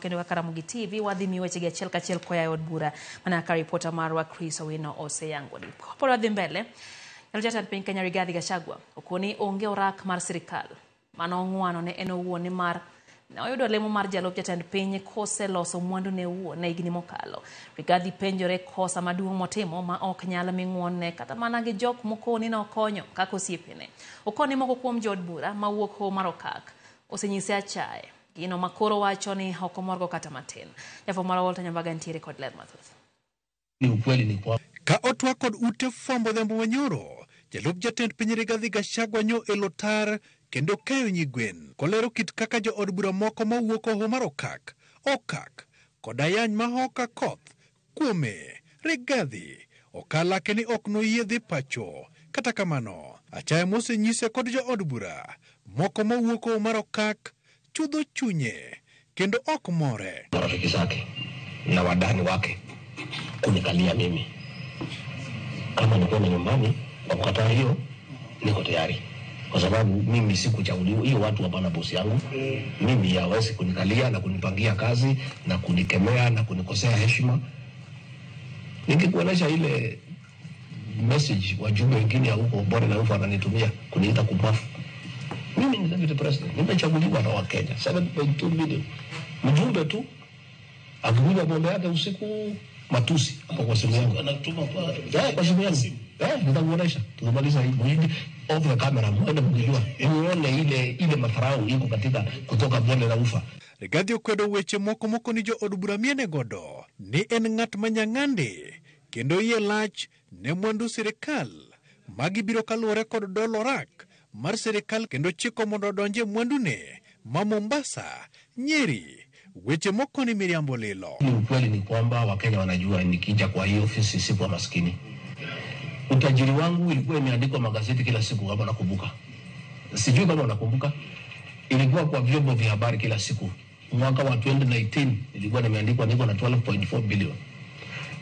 Kendo kaka Ramogi TV wadhi miyi wechegi achiel kachiel koa e od bura mana kaka ripota marwa Chris Owino oseyangoni. Kapod wadhi mbele, jalup jatend piny Kenya Rigathi Gachagua okoni onge orak mar sirikal mano ong'wano ne en owuon nimar ne oyudo lemo mar jalup jatend piny koseloso mwandune owuon e higni mokalo. Rigathi penjore kosa maduong' motimo ma ok nyal mi ng'wonne kata mana gi jok mokoni nokonyo kaka osiepene. Okoni moko kuom jood bura mawuok Hoho mar Okak osenyise achaye. Gino ma koro wacho ni ok omorgo kata matin. Jafwambo marwa Walter Nyambaga nitiere kod ler mathoth. Ni ukweli ni kwa Ka otwak kod ute fwambo odhiambo manyoro, jalup jatend piny Rigathi Gachagua nyo elo tar kendo keyo nyigwen kolero kit kaka jood bura moko mawuok Hoho mar Okak, Okak kod ayany ma hoka koth kuome. Rigathi okalake ni ok noyie dhi pacho. Kata kamano, achaya mosenyise kod jood bura moko mawuok Hoho mar Okak chudho chunye kendo ok more. Marafiki zake na wadani wake kunikalia mimi. Kama ni kwenda nyumbani kwa kukataa hiyo, niko tayari, kwa sababu mimi sikuchaguliwa. Hiyo watu hapana bosi yangu mimi, hawezi kunikalia na kunipangia kazi na kunikemea na kunikosea heshima. Nikikuonesha ile message wajumbe wengine ya huko Bonde la Ufa wananitumia kuniita kupafu. Mimi ni deputy president, nimechaguliwa na Wakenya 7.2 million. Mjumbe tu akikunywa pombe yake usiku, matusi hapo kwa simu yangu. Anatuma kwa Eh, kwa simu yangu. Eh, nitakuonesha. Tukimaliza hii mwende off the camera, mwende mkijua. Muone ile ile madharau iko katika kutoka Bonde la Ufa. Rigathi okwedo weche moko moko ni jood bura miene godo ni en ng'at ma nyang'ande kendo iye lach ne mwandu sirikal. Magi biro kaluwore kod dolo orak mar sirikal kendo chiko mondo odonje mwandune ma Mombasa, Nyeri. Weche moko ni miriambo lilo. Ni ukweli ni kwamba Wakenya wanajua nikija kwa hii ofisi sikuwa maskini. Utajiri wangu ilikuwa imeandikwa magazeti kila siku, kama nakumbuka. Sijui kama unakumbuka, ilikuwa kwa vyombo vya habari kila siku. Mwaka wa 2019 ilikuwa nimeandikwa niko na 12.4 billion.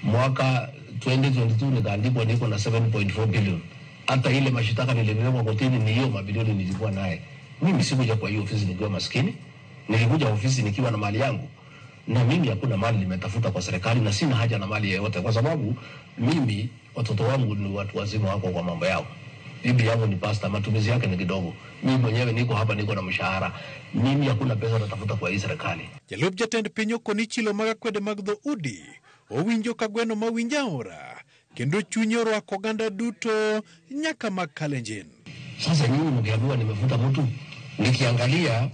Mwaka 2022 nikaandikwa niko na 7.4 billion. Hata ile mashitaka nilipelekwa kotini ni hiyo mabilioni nilikuwa naye. Mimi sikuja kwa hiyo ofisi nikiwa maskini, nilikuja ofisi nikiwa na mali yangu na mimi hakuna mali nimetafuta kwa serikali na sina haja na mali yeyote, kwa sababu mimi watoto wangu ni watu wazima, wako kwa mambo yao. Bibi yangu ni pasta, matumizi yake ni kidogo. Mimi mwenyewe niko hapa, niko na mshahara. Mimi hakuna pesa natafuta kwa hii serikali. Jalup jatend piny okoni chilo mag akwede mag dhoudi owinjo ka gweno ma winjo aora kendo chunye orwako oganda duto nyaka mag Kalenjin. Sasa nyinyi mkiambiwa nimefuta mtu, nikiangalia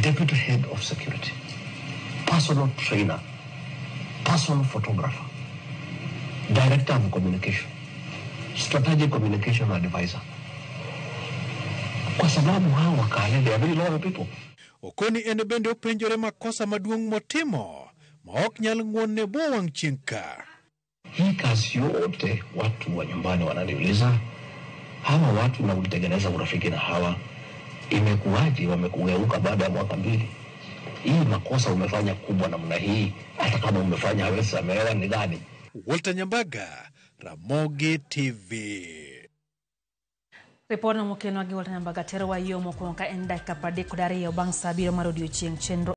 deputy head of security, personal trainer, personal photographer, director of communication, strategic communication advisor, kwa sababu hao Wakale, they are very loyal people. Okoni en bende openjore makosa maduong' motimo ma ok nyal ng'wonne bwo wang' chieng' ka. Hii kazi yote watu wa nyumbani wananiuliza, hawa watu na ulitengeneza urafiki na hawa, imekuwaje wamekugeuka baada ya mwaka mbili? Hii makosa umefanya kubwa namna hii, hata kama umefanya hawezi samehewa, ni gani? Walter Nyambaga, Ramogi TV. Ripodno mokelnwa gi Walter Nyambaga terowa yo mokwongo ka en dakika 32 bang' sa 7 mar odiochieng' chenro.